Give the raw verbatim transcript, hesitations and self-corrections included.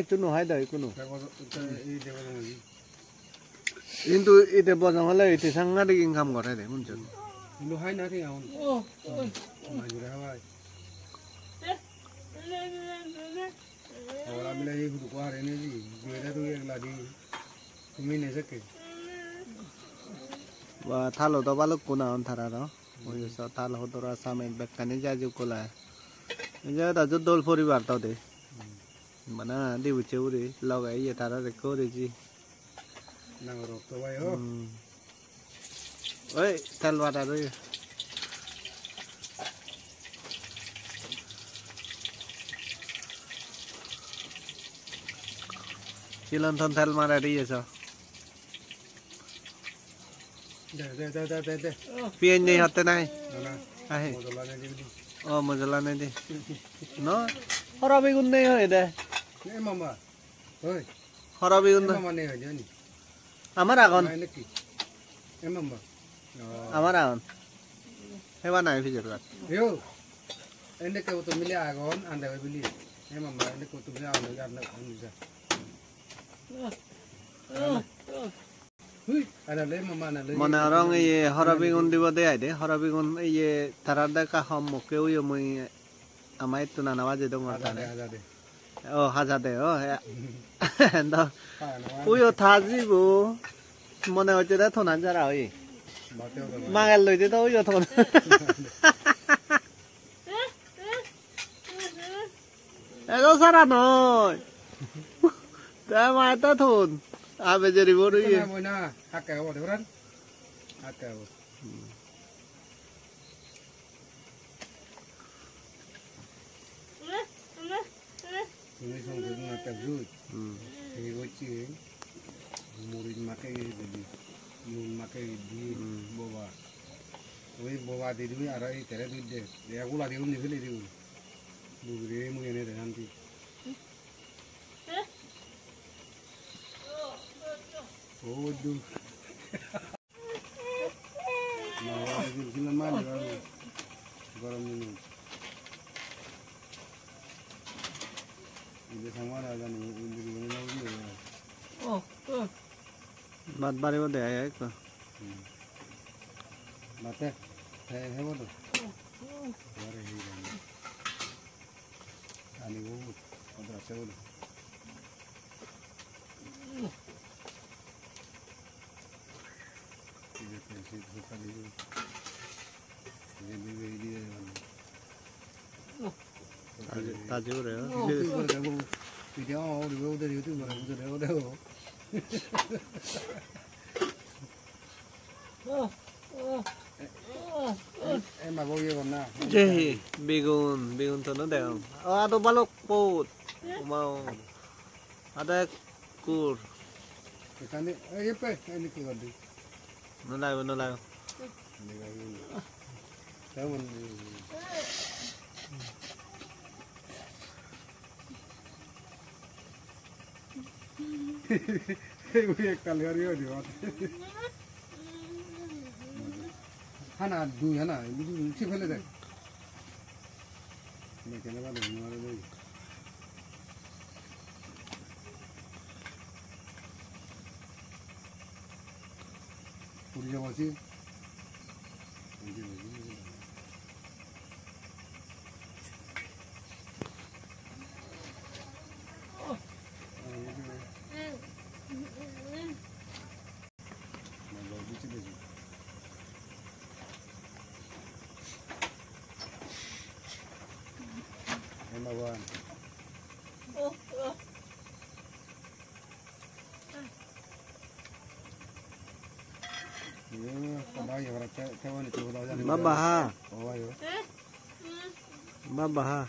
hissu no hai do ikkunu. Hintu ite bojong ole ite sangadik income gore de, buncho. Indo hai na thei agon. Majure habai. Ora mile hi hudu ko hare neji. Duere du ek ladi. Tumi ne sekke. Ba, thalo do balukkun agon tararo. Oi so thal hodora samen bekkani jai jukkolai. Ei je da jo dol poribar to de. Bana dibucche uri loge iye tara rekko uri ji. Nangor okto bai ho. Hmm. Oi, tel bada roi. Silon thon tel mara ri eso. De, de, de, de, de, de. Piyaj nei hotte nai? Na, na. Ahe. Mojola nei de. Oh, mojola nei de. No? Hora bigun nei hoy de. Nei, mama. Oi. Hora bigun. Ei, mama nei hoy de ni. Amar agon. Nei, neki. Ei, mama. Oh. Amar agon. Heba nai pijor gat. Yo. Ende ke to mile agon, ande hoy bili. Ei, mama, ende ke to mile agon, ande, ande. Mone horong iye horo bigun dibo de ai de, horo bigun iye tarar de ekka hom mokke uyo mui ama ittun ana baje dongor tane. Hajade, hajade. O, hajade, o, he. Do. Uyo tajibo mone hocche de tonan jara oye. Mangel loi de do uyo ton. Edo sara noi. Te mai ta thon. Abe jeri boru ye. Ito na moi na. Hakke obo de, bran. Hakke obo. Ini song song na ta jut. Hmm. Ini bocchi. Murit make giri beli. Nun make giri. Hmm. Boba. Oi boba de dui arai tere dui de. De gula de un ni fele de un. Bugre mui ene de nanti. Oh, du. Nah, ini sila mana, kan? Garam ini. Ini sama ada kan, ini, ini, ini, ini. Oh, oh. Bhat baribo de, ai, ai, ekko. Hmm. Bhat he, he, he, bodo. Oh, oh. Are, he, he. Ani bo, odra se bodo. Taji, taji ure, eh? Jehi, bigun, bigun to no degong. O, ado balok pot. Oma o. Ado ekkur. Ekkan de, ei, ei, pe, ei, niki gor di. No lagibo, no lagibo. Ei, ui ektal gori oi dibo. Hana, dui hana, indi dui, indi fele de. Mekele ba dui, mare dui. Puri jabo si. Baba ha. Baba ha.